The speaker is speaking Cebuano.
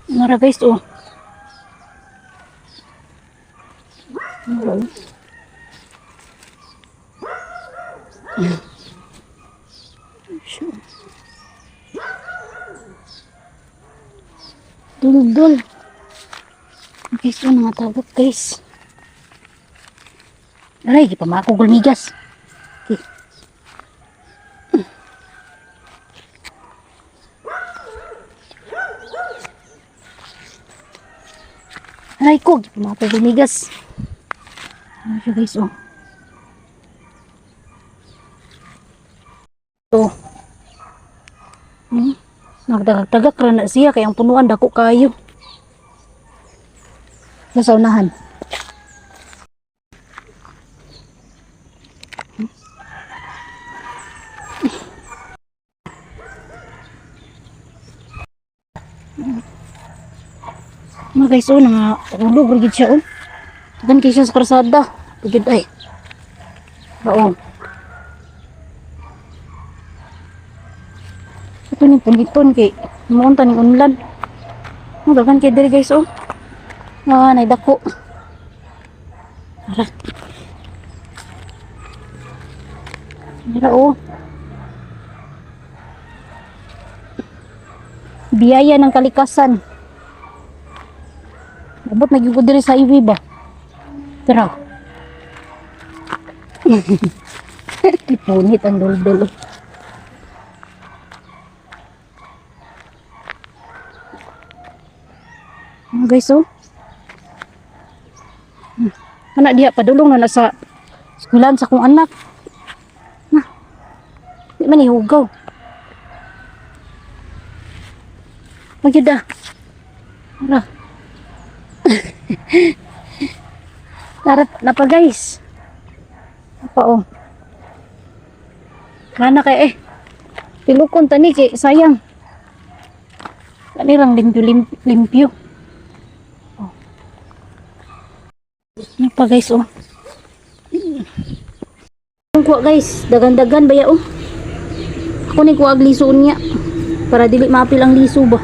Mara guys, oh. Mara, oh. Siya. Dul-dul. Guys, oh, mga tagak guys. Aray, di pa makakugulmigas. Okay. Aray ko, di pa makakugulmigas. Ano siya guys, oh. Ito. Nagtagak-tagak ra na siya kay ang punuan dako kayo. Nasa unahan. Mga guys, oh, nga ulog ra gid siya, oh. Tagan kay siya sa karsada. Pagid ay. Oo. Ito ni puniton kay muunta ning unlan. Ang dagan kay diri guys, oh. Ah, nay dako. Tara. Mira, oh. Biyaya ng kalikasan. Abot na gyud ko diri sa highway ba? Tara. Punit ang duldul. Oh. Mga guys, oh. Anak diha padulong na nasa eskwelahan sa akong anak. Na. Di man ihugaw. Magyud ah. Tara. Tara na pa guys. Apa oh. Kana kay eh. Pilukon tani kay sayang. Kanirang limpyo limpyo. Oh. Ano pa guys oh. Ang kuha guys, dagan-dagan ba ya oh. Ako ni kuha og liso niya para dili maapil ang liso ba.